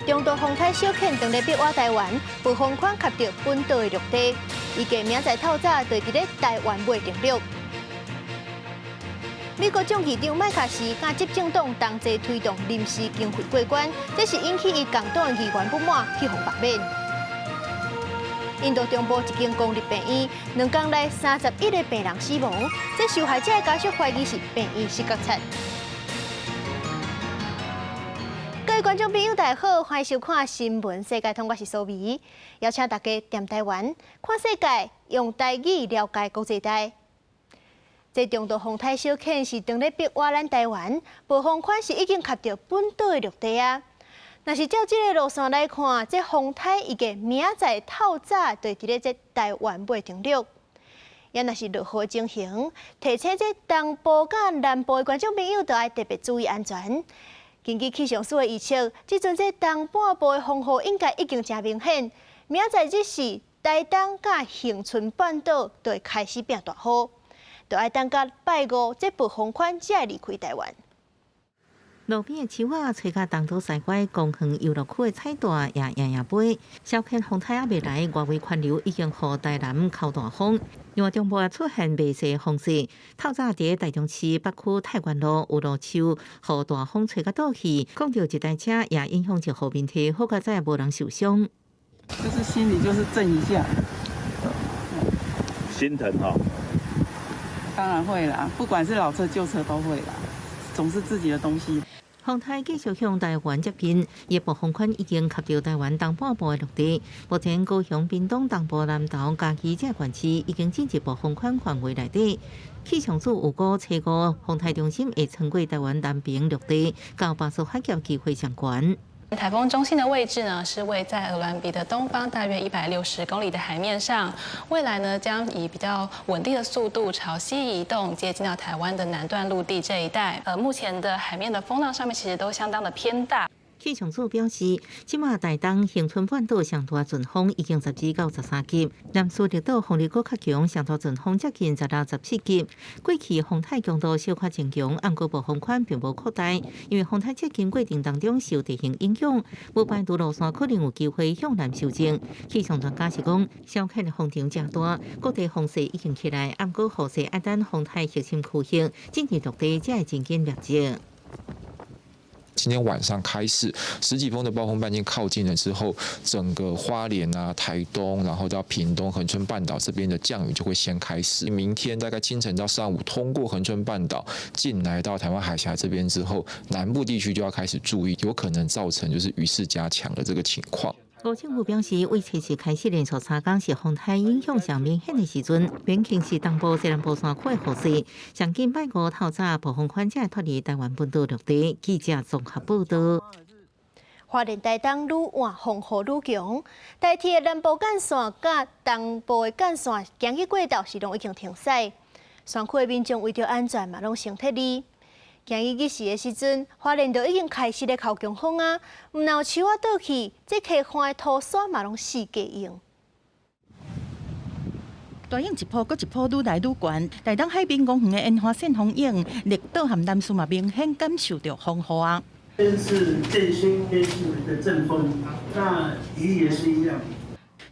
中度風颱小犬當咧逼倚台灣，暴風圈及著本島的陸地，預計明仔載透早就佇咧台灣尾登陸。美國眾議長麥卡錫佮執政黨同齊推動臨時經費過關，這是引起伊共黨的議員不滿，去予罷免。印度中部一間公立病院，2工內31個病人死亡，這受害者的家屬懷疑是病院失覺察。各位觀眾朋友，大家好，歡迎收看《新聞世界通》，我是蘇美，邀請大家踮台灣看世界，用台語了解國際大。這中度風颱小犬是當咧逼倚咱台灣，暴風圈是已經及著本島的陸地啊。若是照這个路線來看，這風颱預計明仔載透早就佇咧這台灣尾登陸。也若是落雨情形，提醒這東部佮南部的觀眾朋友都愛特別注意安全。根據氣象署的預測，這陣這東半部的風雨應該已經誠明顯。明仔載日時，台東佮恆春半島就會開始變大雨，就愛等到拜五，這暴風圈才會離開台灣。路邊的樹仔吹甲東倒西歪，公園遊樂區的彩帶也搖搖擺。小犬風颱猶未來，外圍環流已經予台南哭大風。另外中部也出現袂細風勢，透早佇台中市北區太原路有路樹，予大風吹甲倒去，摃著一台車，也影響一戶民宅，好佳哉無人受傷。就是心裡就是震一下，心疼哈。當然會啦，不管是老車舊車都會啦，總是自己的東西。風颱繼續向台灣接近，伊暴風圈已經及著台灣東半部的陸地。目前高雄、屏東東部、南投、嘉義這個縣市已經進入暴風圈範圍內底。氣象署預估，初五風颱中心會穿過台灣南邊陸地，到巴士海峽機會上懸。颱風中心的位置呢，是位在鵝鑾鼻的東方，大約160公里的海面上。未來呢，將以比較穩定的速度朝西移動，接近到台灣的南段陸地這一帶。目前的海面的風浪上面其實都相當的偏大。氣象署表示，這馬台東恆春半島上大陣風已經12到13級，南勢綠島風力閣較強，上大陣風接近16、17級。過去風颱強度小可增強，毋過暴風圈並無擴大，因為風颱接近過程當中受地形影響，無排除路線可能有機會向南修正。氣象專家是講，小犬的風場誠大，各地風勢已經起來，毋過雨勢愛等風颱核心區域進入陸地才會真緊滅絕。今天晚上開始，十幾風的暴風半徑靠近了之後，整個花蓮啊、台東，然後到屏東、恆春半島這邊的降雨就會先開始。明天大概清晨到上午，通過恆春半島進來到台灣海峽這邊之後，南部地區就要開始注意，有可能造成就是雨勢加強的這個情況。吳政府表示，為測試開始連續3工是風颱影響上明顯的時陣，免輕視東部、西南部山區的雨勢。上緊拜五透早暴風圈才會脫離台灣本島陸地。記者綜合報道。花蓮台東愈換風雨愈強，台鐵的南部幹線佮東部的幹線，今日過晝是攏已經停駛。山區的民眾為著安全嘛，攏先撤離。今日日時的時陣，花蓮就已經開始咧哭強風啊！毋但樹仔倒去，這溪畔的塗沙嘛攏四界湧。大湧一波閣一波愈來愈懸，台東海濱公園的煙花線風湧，綠島和南勢嘛明顯感受著風雨啊。邊是陣風，邊是一個陣風，那雨也是一樣。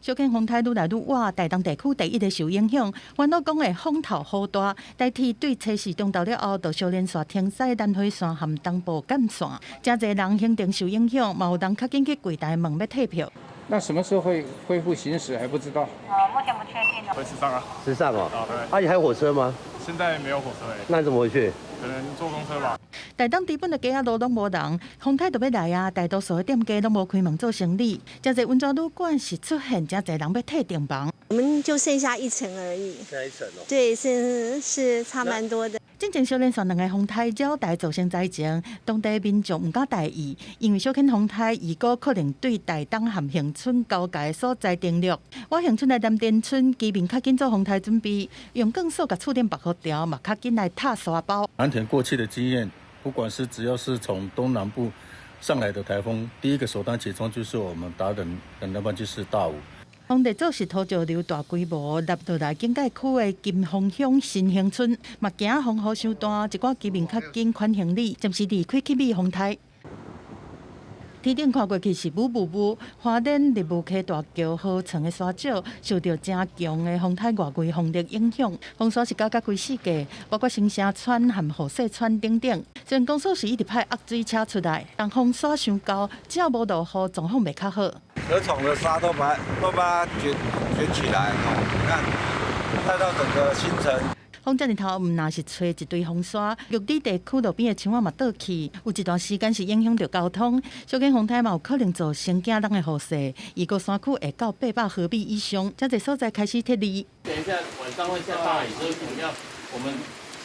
小犬風颱愈來愈倚，台東地區第一个受影響。元老講的風頭雨大，台鐵對初四中晝了後，就小連續停駛南迴線和東部幹線，誠濟人行程受影響，嘛有人較緊去櫃台問欲退票。那什麼時候會恢復行駛還不知道？目前不確定。回池上啊。池上哦。啊，對。啊，你還有火車嗎？現在沒有火車誒。那你怎麼回去？可能坐公車吧。台東基本的街仔路攏無人，風颱就欲來啊！大多數的店家攏無開門做生意，誠濟溫泉旅館是出現誠濟人欲退訂房。我們就剩下一層而已。剩下一層哦。對，是差蠻多的。進前小連續兩个風颱擾台造成災情，當地民眾毋敢大意，因為小犬風颱預估可能對台東和恆春交界所在登陸。倚恆春的南田村居民較緊做風颱準備，用鋼索共厝頂縛予牢，嘛較緊來拆沙包。南田過去的經驗，不管是只要是從東南部上來的颱風，第一個首當其衝就是我們達仁，那邊就是大武。風烈做是土石流大規模納落來警戒區的金峰鄉新興村，嘛驚風雨傷大，一寡居民較緊款行李，暫時離開去避風颱。天頂看過去是霧霧霧，花蓮立霧溪大橋河床的沙石受著誠強的風颱外圍風力影響，風沙是攪甲規世界，包括新城村和雨勢村等等。雖然公司是一直派壓水車出來，但風沙傷厚，只要無落雨，狀況袂較好。河床的沙都把它捲起來，哦，你看帶到整個新城。風遮爾頭，毋但是吹一堆風沙，玉里地區路邊的樹仔嘛倒去，有一段時間是影響著交通。小見風颱嘛有可能造成驚人的雨勢，預估山區會到800毫米以上，遮濟所在開始撤離。等一下晚上會下大雨，所以可能要我們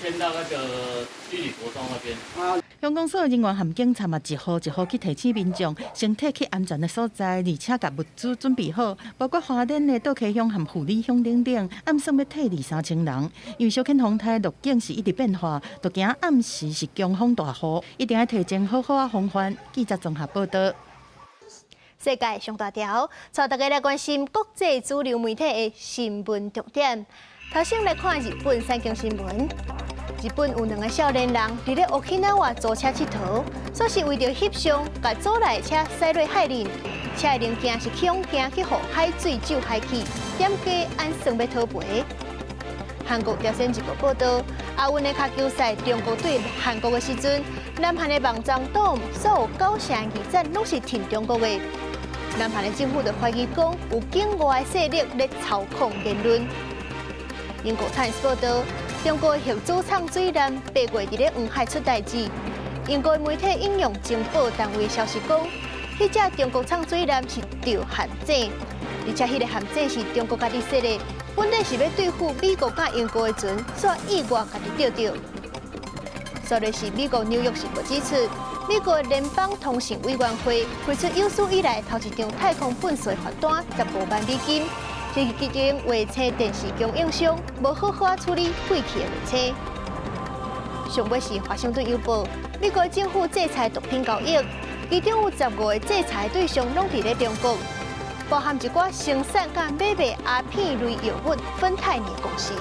遷到那個玉里國中那邊。鄉公所人員和警察嘛一戶一戶去提醒民眾，先退去安全的所在，而且共物資準備好，包括花蓮的倒溪鄉和富里鄉等等，暗算欲退離三千人。因為小犬風颱路徑是一直變化，就驚暗時是強風大雨，一定愛提前好好仔防範。記者綜合報導。世界上大條，帶大家來關心國際主流媒體的新聞重點。頭先來看日本產經新聞。日本有兩个少年人佇咧 Okinawa 租車𨑨迌，煞是為著翕相，共租來的車駛落海裡，車的零件是去予驚去予海水浸海去，店家按算欲討賠。韓國朝鮮日報報導，亞運的跤球賽中國對韓國的時陣，南韓的網站黨所有九成議讚攏是挺中國的。南韓的政府就懷疑講有境外勢力咧操控言論。英國泰報導，中國核子廠水艦八月佇咧黃海出代誌。英國媒體引用情報單位消息講，彼隻中國廠水艦是著陷阱，而且彼个陷阱是中國家己設的，本來是欲對付美國佮英國的船，煞意外家己著著。煞來是美國紐約時報指出，美國聯邦通訊委員會開出有史以來頭一張太空糞埽罰單，15萬美金。這是這間衛星電視供應商無好好處理廢棄的衛星。上尾是華盛頓郵報，美國政府制裁毒品交易，其中有15個制裁對象攏佇咧中國，包含一寡生產佮買賣鴉片類藥物芬太尼的公司。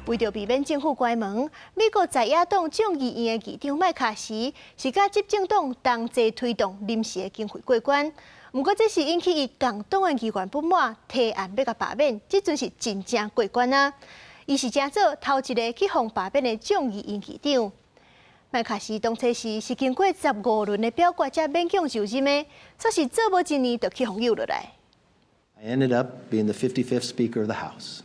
為著避免政府關門，美國在野黨眾議院的議長麥卡錫是佮執政黨同齊推動臨時的經費過關。毋過這是引起伊共黨的議員不滿，提案欲共罷免，這陣是真正過關啊！伊是成做頭一个去予罷免的眾議院議長。麥卡錫當初時是經過15輪的表決才勉強就任的，煞是做無一年就去予搝落來。 I ended up being the 55th Speaker of the House,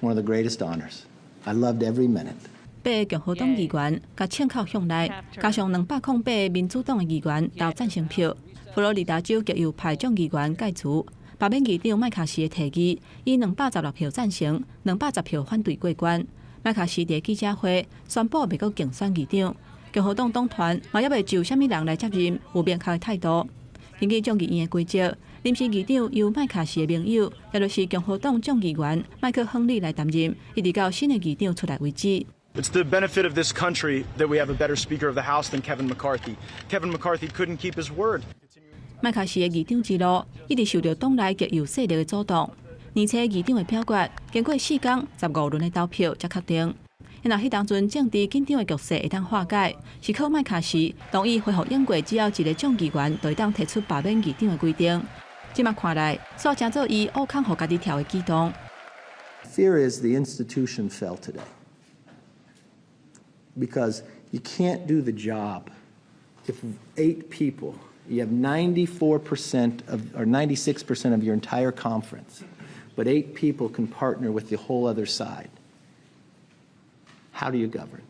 one of the greatest honors. I loved every minute. 八个共和黨議員共槍口向內，加上208个民主黨的議員投贊成票。佛羅里達州極右派眾議員蓋茨罷免議長麥卡錫的提議，以216票贊成、210票反對過關。麥卡錫佇記者會宣布袂閣競選議長，共和黨黨團嘛猶未就啥物人來接任有明確的態度。根據眾議院的規則，臨時議長由麥卡錫的盟友，也就是共和黨眾議員麥克亨利來擔任，一直到新的議長出來為止。 It's the benefit of this country that we have a better Speaker of the House than Kevin McCarthy. Kevin McCarthy couldn't keep his word. 麥卡錫的議長之路一直受著黨內極右勢力的阻擋。而且議長的表決經過4工15輪的投票才確定。若彼當陣政治緊張的局勢會當化解，是靠麥卡錫同意恢復英國只要一个眾議員就會當提出罷免議長的規定。這馬看來，煞成做伊挖空予家己跳的舉動。 Fear is the institution fell today because you can't do the job if eight people, you have 94% of or 96% of your entire conference, but eight people can partner with the whole other side. How do you govern?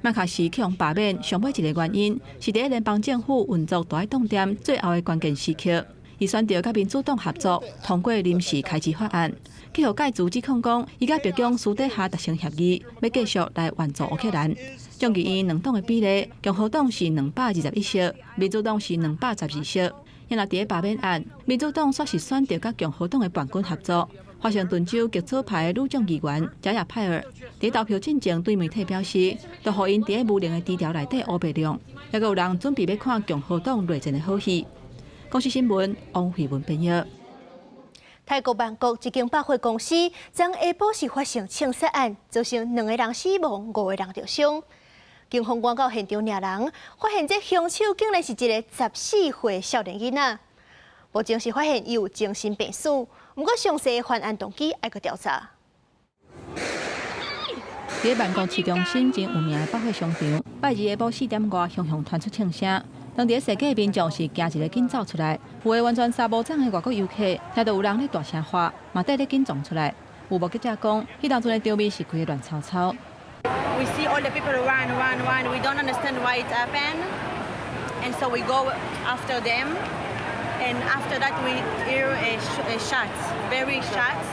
麥卡錫去予罷免，上尾一个原因是佇聯邦政府運作大動點最後的關鍵時刻，伊選擇佮民主黨合作，通過臨時開支法案，去予蓋茨指控講，伊佮白宮私底下達成協議，欲繼續來援助烏克蘭。眾議院兩黨的比例，共和黨是221席，民主黨是212席。因為佇咧罷免案，民主黨煞是選擇佮共和黨的叛軍合作。華盛頓州極左派的女眾議員賈亞派爾佇投票進前對媒體表示，就予𪜶佇咧無能的低調內底烏白弄，猶閣有人準備欲看共和黨內戰的好戲。公視新聞王慧文編譯。泰國曼谷一間百貨公司，昨下晡時發生槍殺案，造成兩个人死亡，五个人著傷。警方趕到現場掠人，發現這兇手竟然是一个14歲少年囡仔。目前是發現伊有精神病史，毋過詳細犯案動機愛閣調查。佇曼谷市中心真有名的百貨商場，拜二下晡4點外，雄雄傳出槍聲。當佇踅街的民眾是驚一个緊走出來，有的完全衫無髒的外國遊客，聽著有人咧大聲喊，嘛綴咧緊衝出來。有目擊者講，彼當陣的場面是規个亂糟糟。 We see all the people run, run, run. We don't understand why it happened, and so we go after them. And after that, we hear a shots, very shots,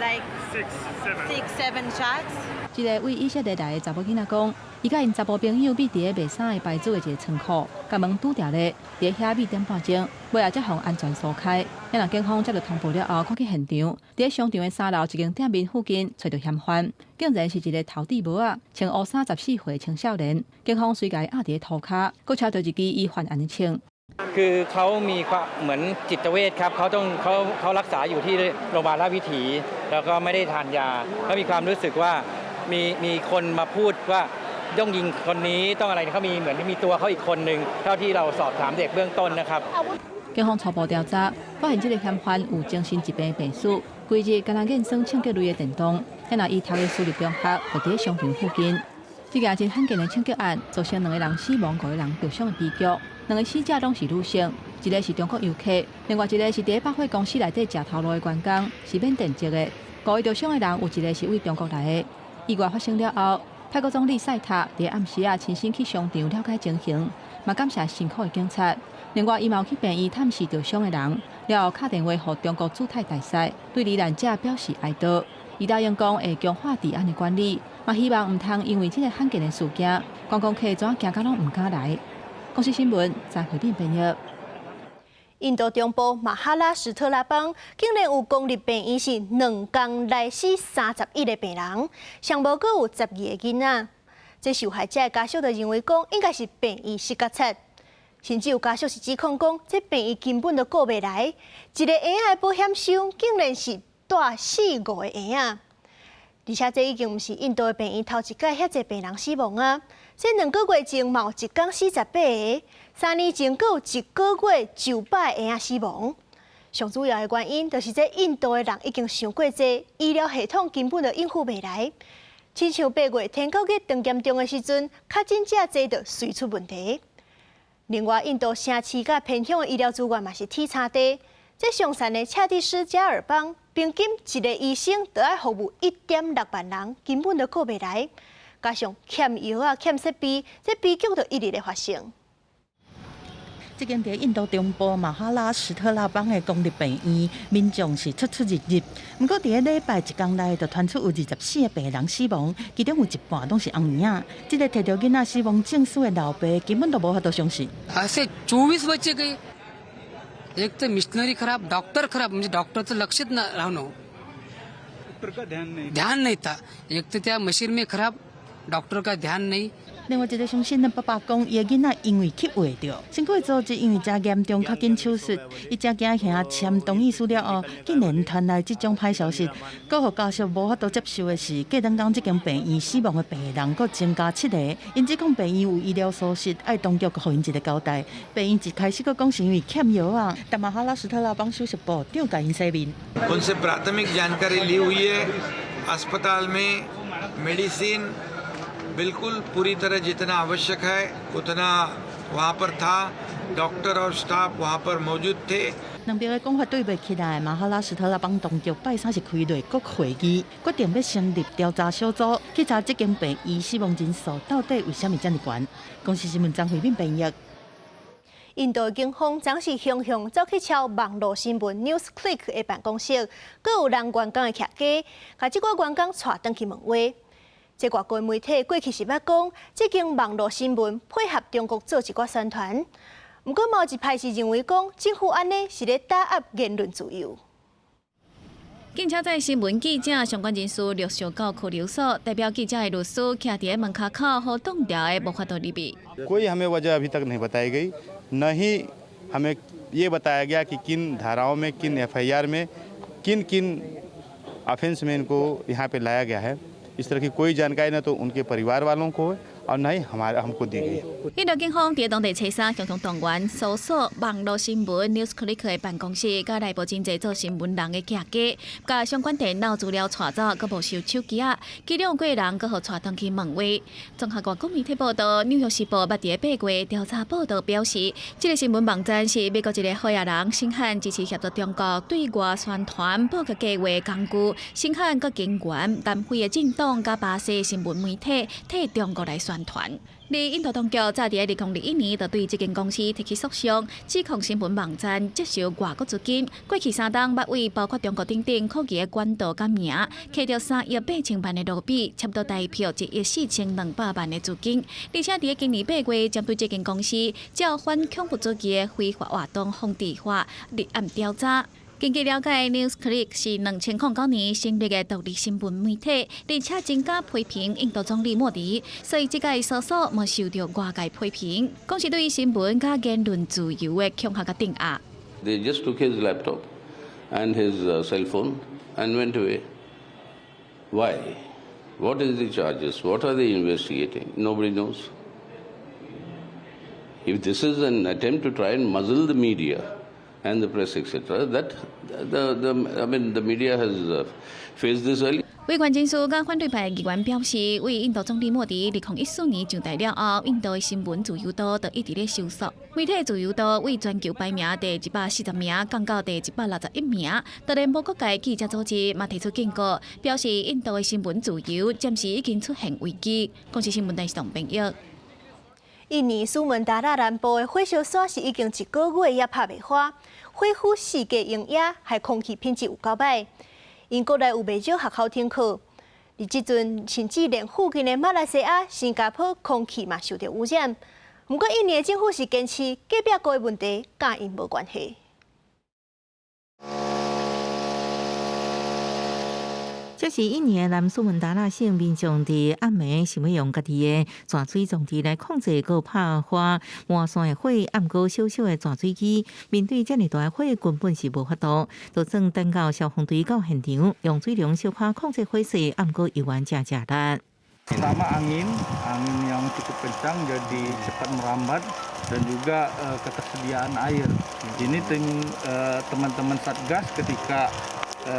like six, seven, six, seven shots. 這个位以色列來的查某囡仔講，伊佮𪜶查埔朋友覕佇咧賣衫的牌子的一个倉庫，共門拄著咧，佇遐覕點半鐘，尾仔才予安全疏開。遐若警方接著通報了後，趕去現場，佇咧商場的3樓一間店面附近揣著嫌犯，竟然是一个頭戴帽仔、穿烏衫14歲青少年。警方隨共伊押佇咧塗跤，閣抄著一支伊犯案的槍。 คือเขามีความเหมือนจิตเวชครับเขาต้องเขาเขารักษาอยู่ที่โรงพยาบาลราชวิถีแล้วก็ไม่ได้ทานยาเขามีความรู้สึกว่ามีมีคนมาพูดว่าต้องยิงคนนี้ต้องอะไรเขามีเหมือนมีตัวเขาอีกคนหนึ่งเท่าที่เราสอบถามเด็กเบื้องต้นนะครับ 警方初步調查，發現這个嫌犯有精神疾病病史，規日敢若驗算槍擊類的電動，遐若伊讀的私立中學就佇咧商場附近。這件真罕見的槍擊案，造成兩个人死亡、五个人受傷的悲劇。兩个死者攏是女性，一个是中國遊客，另外一个是佇咧百貨公司內底食頭路的員工，是緬甸籍的。五个受傷的人有一个是對中國來的。意外發生了後，泰國總理賽塔佇暗時仔親身去商場了解情形，嘛感謝辛苦的警察。另外，伊嘛有去病院探視受傷的人，了後敲電話予中國駐泰大使，對罹難者表示哀悼。伊答應講會強化治安的管理，嘛希望毋通因為這个罕見的事件，觀光客怎驚甲攏毋敢來。公視新聞在回邊編譯。印度中部馬哈拉什特拉邦竟然有公立病院是兩工來死31个病人，上無閣有12個囡仔。這受害者的家屬就認為講，應該是病院失覺察，甚至有家屬是指控講，這病院根本就顧袂來，一个嬰仔的保險箱竟然是帶死五个嬰仔。而且這已經毋是印度的病院頭一擺遐濟病人死亡啊！這2個月前嘛有一工死18個，3年前閣有一個月900個嬰仔死亡。上主要的原因就是這印度的人已經傷過濟，醫療系統根本就應付袂來。親像8月天狗日當嚴重的時陣，確診者濟就隨出問題。另外，印度城市佮偏鄉的醫療資源嘛是鐵差地。這上懸的恰蒂斯加爾邦，平均一个醫生就愛服務1.6萬人，根本就顧袂來。加上欠藥啊、欠設備，這悲劇就一直咧發生。這間佇印度中部馬哈拉什特拉邦的公立病院，民眾是出出入入。毋過佇咧禮拜一工內，就傳出有24個病人死亡，其中有一半攏是甕嬰仔。這个提著囡仔死亡證書的老爸，根本都無法度相信。 असे 24 बच्चे गए. एक तर मशिनरी खराब, डॉक्टर खराब, म्हणजे डॉक्टरचं लक्षच न राहणं, ध्यान नहीं था. एक तर त्या मशीन में खराब, डॉक्टर का ध्यान नहीं。另外一个傷心的爸爸講，伊的囡仔因為去畫著，身軀的組織因為誠嚴重，較緊手術，伊誠驚兄簽同意書了後，竟然傳來這種歹消息。閣予家屬無法度接受的是，過兩工這間病院死亡的病人閣增加7個，𪜶指控病院有醫療疏失，愛當局予𪜶一个交代。病院一開始閣講是因為欠藥啊，但馬哈拉什特拉邦首席部長共𪜶洗面。 उनसे प्राथमिक जानकारी ली हुई है. अस्पताल में मेडिसिन बिल्कुल पूरी तरह जितना आवश्यक है उतना वहाँ पर था. डॉक्टर और स्टाफ वहाँ पर मौजूद थे. 兩邊的講法對袂起來，馬哈拉什特拉邦當局拜三是開內閣會議，決定欲成立調查小組去查這間病院死亡人數到底為啥物遮爾懸。公視新聞張慧敏編譯。印度警方昨是雄雄走去抄網路新聞 News Click 的辦公室，閣有人員工的徛家，共這寡員工帶轉去問話。這外國媒體過去是捌講，這間網路新聞配合中國做一寡宣傳。毋過，某一派是認為講，政府按呢是咧打壓言論自由。警車載新聞記者相關人士陸續到拘留所，代表記者的律師徛佇門跤口，予擋牢的無法度入去。 कोई हमें वजह अभी तक नहीं बताई गई, न ही हमें ये बताया गया कि किन धाराओं में, किन एफआईआर में, किन किन ऑफेंस में इनको यहाँ पे लाया गया है. इस तरह की कोई जानकारी न तो उनके परिवार वालों को है और न ही हमारे हमको दी गई。印度警方佇當地初三共同動員搜索網路新聞 NewsClick 的辦公室，佮內部真濟做新聞人的寄家，共相關電腦資料帶走，閣沒收手機仔，其中幾個人閣予帶轉去問話。綜合外國媒體報道，紐約時報捌佇8月調查報道表示，這個新聞網站是美國一个好野人生產支持協助中國對外宣傳報告計畫工具，生產閣根源南非的政黨佮巴西新聞媒體替中國來宣傳。而印度當局早佇2021年就對這間公司提起訴訟，指控新聞網站接受外國資金。過去3冬捌為包括中國等等抗議的管道佮名，揢著3億8千萬的盧比，差不多台票1億4200萬的資金。而且佇今年8月，針對這間公司照反恐怖主義的非法活動防治法立案調查。根據了解，NewsClick 是2009年成立的獨立新聞媒體，而且真敢批評印度總理莫迪，所以這擺搜索嘛受著外界批評，講是對新聞佮言論自由的恐嚇佮鎮壓。 They just took his laptop and his cell phone and went away. Why? What is the charges? What are they investigating? Nobody knows. If this is an attempt to try and muzzle the media and the press, etc., that the I mean the media has faced this earlier. 維權人士佮反對派議員表示，為印度總理莫迪2014年上台了後，印度的新聞自由度就一直咧收縮，媒體自由度為全球排名第140名降到第161名。當然，無國界記者組織嘛提出警告，表示印度的新聞自由暫時已經出現危機。公視新聞電視董編譯。印尼蘇門答臘南部的火燒山是已經一個月也拍袂花，火勢四界營業，害空氣品質有夠䆀。𪜶國內有袂少學校停課，而這陣甚至連附近的馬來西亞、新加坡空氣嘛受著污染。毋過印尼的政府是堅持隔壁國的問題，佮𪜶無關係。這是印尼的南蘇門答臘省民眾佇暗暝想欲用家己的泉水裝置來控制閣拍花滿山的火，毋過小小的泉水機面對遮爾大的火，根本是無法度。就算等到消防隊到現場，用水龍小可控制火勢，毋過猶原誠食力。 Pertama angin, angin yang cukup kencang jadi cepat merambat dan juga ketersediaan air. Ini teman-teman Satgas ketika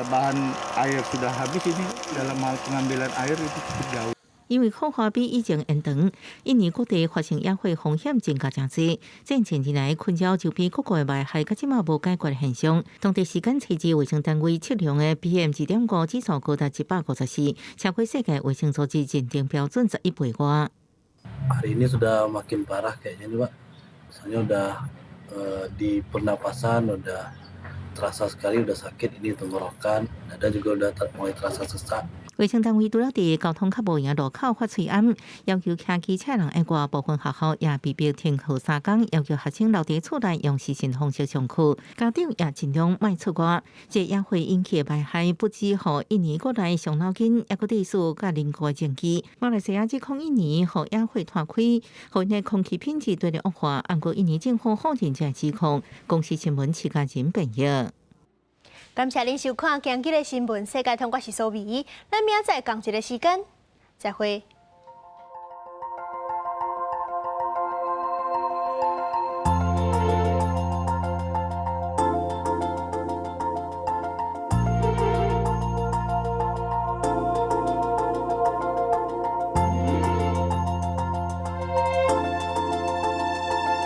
bahan air sudah habis ini dalam hal pengambilan air itu cukup jauh. 因為火花比以前延長，印尼各地發生野火風險增加誠濟。戰前以來，困擾周邊各國的霾害，到這馬無解決的現象。當地時間初二衛生單位測量的 PM 2.5指數高達154，超過世界衛生組織認定標準11倍外。 Hari ini sudah makin parah kayaknya nih, Pak. Soalnya udah di pernapasan udah terasa sekali, udah sakit ini tenggorokan, dada juga udah mulai terasa sesak. 衛生單位除了佇交通較無閒路口發喙罨，要求騎機車人愛外，部分學校也被迫停課3工，要求學生留佇厝內用視訊方式上課，家長也盡量莫出外。這野火引起的霾害不止予印尼國內傷腦筋，猶閣歷史佮鄰國的爭議。馬來西亞指控印尼予野火拖開，予𪜶的空氣品質對咧惡化。毋過印尼政府否認這指控。公視新聞徐家仁編譯。感謝恁收看今日的新聞世界通，我是蘇美，咱明仔載仝一个時間，再會。